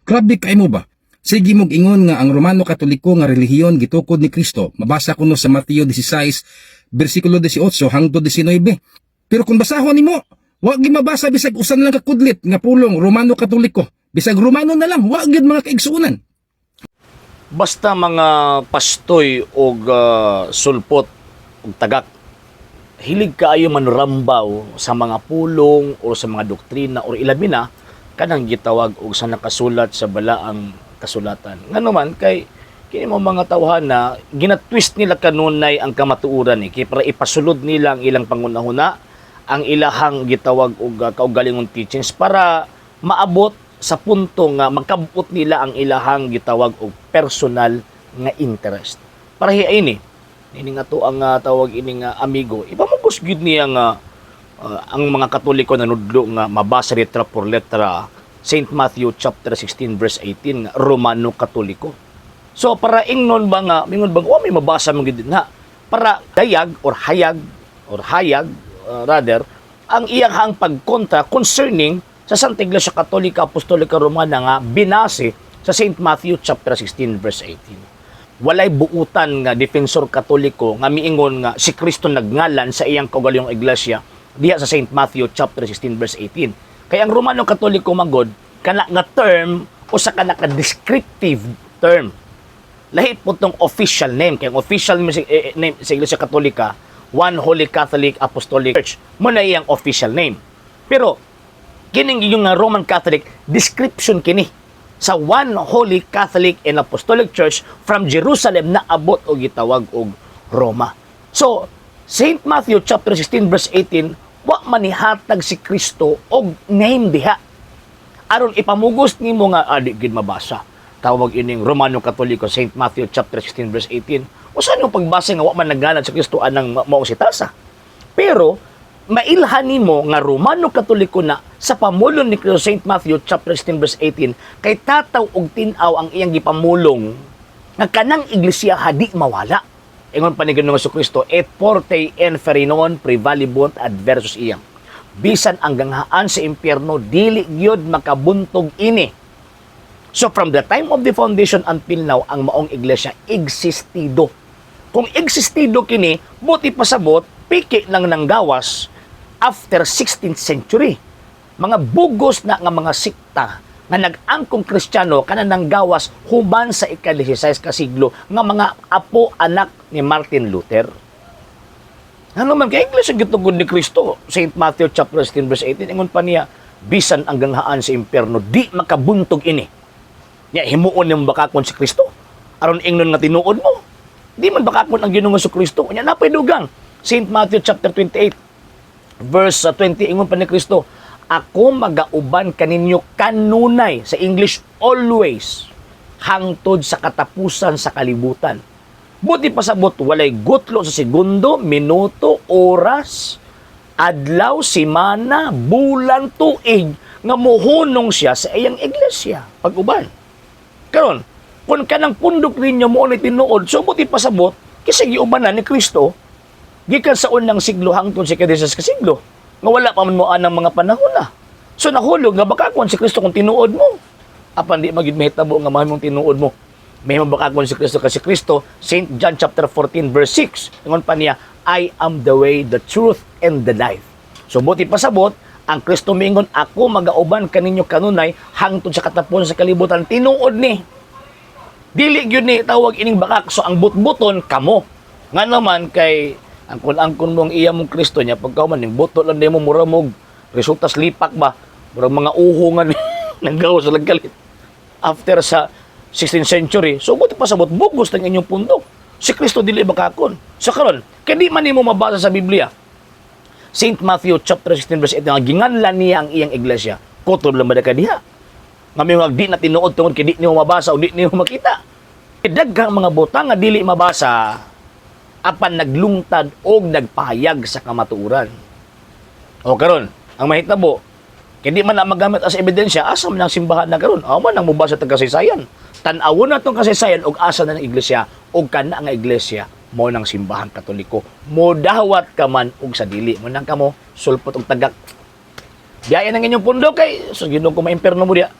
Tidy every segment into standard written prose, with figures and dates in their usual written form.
Grabe kay mo ba? Sige mog ingon nga ang Romano Katoliko nga relihiyon gitukod ni Kristo. Mabasa kuno sa Mateo 16 bersikulo 18 hangtod 19. Pero kung basahon nimo, wa gyud mabasa bisag usan lang ka kudlit nga pulong Romano Katoliko. Bisag Romano na lang, wa gyud, mga kaigsuonan. Basta mga pastoy og sulpot og tagak, hilig kaayo manurambaw sa mga pulong o sa mga doktrina or ilabi na kanang gitawag og sa nakasulat sa balaang kasulatan. Ngano man kay kini mo mga tawhan na ginatwist nila kanunay ang kamatuoran eh, kay para ipasulod nila ang ilang pangunahuna, ang ilahang gitawag og kaugalingong teachings para maabot sa punto nga magkabot nila ang ilahang gitawag og personal nga interest. Para hiay ni ini nga to ang tawag ini nga amigo, ipamugos gyud niya nga ang mga Katoliko nanudlo nga mabasa letra por letra St. Matthew chapter 16 verse 18 nga Romano Katoliko. So para ingnon ba nga mingon ba, wa may mabasa man gyud na para dayag or hayag rather ang iyang pagkontra concerning sa Santa Iglesia Katolika Apostolika Romana nga binase sa St. Matthew chapter 16 verse 18. Walay buutan nga defensor Katoliko nga miingon nga si Kristo nagngalan sa iyang kaugalingong iglesia diha sa St. Matthew chapter 16 verse 18. Kay ang Romano Katoliko magod kana nga term usa kana ka descriptive term. Lahi po tong official name, kay ang official name name sa Iglesia Katolika, One Holy Catholic Apostolic Church mo na iyang official name. Pero kining yung nga Roman Catholic, description kini sa One Holy Catholic and Apostolic Church from Jerusalem na abot og gitawag og Roma. So St. Matthew chapter 16 verse 18, wa manihatag si Kristo og name diha aron ipamugos nimo nga adi gid mabasa tawag ining Romano Katoliko St. Matthew chapter 16 verse 18. Usa nimo pagbasa nga wa man nagganad sa Kristo anang mao si tasa, pero mailhan nimo nga Romano Katoliko na sa pamulong ni Kristo St. Matthew chapter 16 verse 18, kay tataw og tin-aw ang iyang gipamulong nga kanang iglesia hadi mawala. Ingon pa ni Ginoong Kristo, "Et portae inferni non praevalebunt adversus eam." Bisan ang ganghaan sa impyerno dili gyud makabuntog ini. So from the time of the foundation until now, ang maong iglesia existido. Kung existido kini, buti pasabot, piki lang ng gawas after 16th century. Mga bugos na nga mga sikta nga nag-angkong Kristiyano kana nang gawas human sa ika-16 ka siglo nga mga apo anak ni Martin Luther. Ano man kay iglesia gitugod ni Kristo? St. Matthew chapter 16 verse 18, ingon pa niya, bisan ang ganghaan sa impyerno di makabuntog ini. Nya himuon nimo bakakon si Kristo aron ingnon nga tinuod mo. Di man bakakon ang Ginoong Kristo. Nya napay dugang. St. Matthew chapter 28 verse 20, ingon pa ni Kristo, "Ako magauban kaninyo kanunay," sa English always, "hangtod sa katapusan sa kalibutan." Buti pasabot walay gutlo sa segundo, minuto, oras, adlaw, semana, bulan, tuig nga muhunong siya sa iyang iglesia pag-uban. Karon, kung kanang pundok ninyo mo ni tinuod, so buti pasabot kasi giubanan ni Kristo gikan sa unang siglo hangtod sa ika-16 ka siglo nga wala pa man mo anang mga panahon na. So nahulog nga bakakon si Kristo kung tinuod mo. Apan di magid mahitabo nga mahimong tinuod mo. May bakakon si Kristo kasi Kristo, St. John chapter 14 verse 6, ingon pa niya, "I am the way, the truth, and the life." So buti pasabot, ang Kristo miingon, "Ako magauban kaninyo kanunay hangtod sa katapusan sa kalibutan." Tinuod ni. Dili gyud ni tawag ining bakak. So ang butbuton kamo. Nga naman kay angkon-angkon mo ang iya mong Kristo niya pagka man ning buto lang nimo mura mog resultas lipak ba, murag mga uho nga nanggawas sa lagkalit after sa 16th century. So buti pasabot bugos ng inyong pundok. Si Kristo dili bakakon. So karon, kay di man nimo mabasa sa Biblia St. Matthew chapter 16 verse 8 nga ginganlan niya ang iyang iglesia, kutob lang ba ka diha nga may di na tinuod tungod kay di nimo mabasa o di nimo makita? Daghang mga butang nga dili mabasa apan naglungtad og nagpahayag sa kamatuoran. O karon, ang mahitabo, kay di man na magamit as ebidensya, asa man ang simbahan na karon? Aw man ang mubasa tag kasaysayan. Tan-awon na tong kasaysayan og asa na ng iglesia og kana nga iglesia mo ng Simbahang Katoliko. Modawat ka man og sa dili. Mo nang kamo sulpot og tagak. Biyaya ng inyong pundok kay so Ginoo ko maimperno mo diya.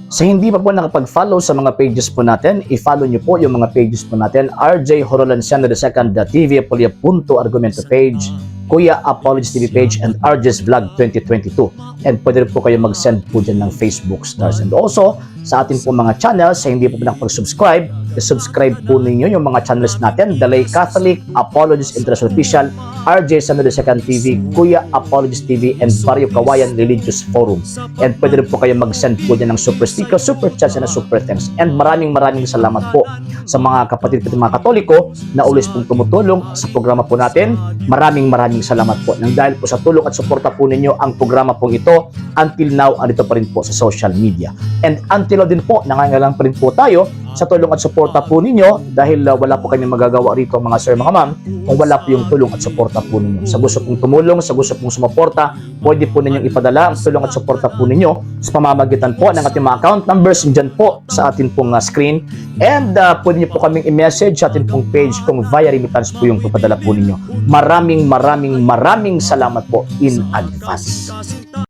Sa hindi pa po nakapag-follow sa mga pages po natin, i-follow nyo po yung mga pages po natin. RJ Horolanciano II, TV Apolia Punto Argumento page, Kuya Apologies TV page, and RJ's Vlog 2022. And pwede rin po kayo mag-send po dyan ng Facebook stars. And also, sa atin po mga channels, sa hindi po nakapag-subscribe, i-subscribe po ninyo yung mga channels natin: The Lay Catholic, Apologies International Official, RJ Samuel II TV, Kuya Apologies TV, and Barrio Kawayan Religious Forum. And pwede rin po kayo mag-send po dyan ng super sticker, super chats, and super thanks. And maraming maraming salamat po sa mga kapatid ko, mga Katoliko na always pong tumutulong sa programa po natin. Maraming maraming salamat po. Nang dahil po sa tulong at suporta po ninyo, ang programa pong ito until now andito pa rin po sa social media. And until now din po, nangangailangan pa rin po tayo sa tulong at suporta po ninyo dahil wala po kami magagawa rito, mga sir, mga ma'am, kung wala po yung tulong at suporta po ninyo. Sa gusto pong tumulong, sa gusto pong sumuporta, pwede po ninyong ipadala ang tulong at suporta po ninyo sa pamamagitan po ng ating mga account numbers dyan po sa atin pong screen. And pwede niyo po kaming i-message sa atin pong page kung via remittance po yung papadala po ninyo. Maraming maraming maraming salamat po in advance.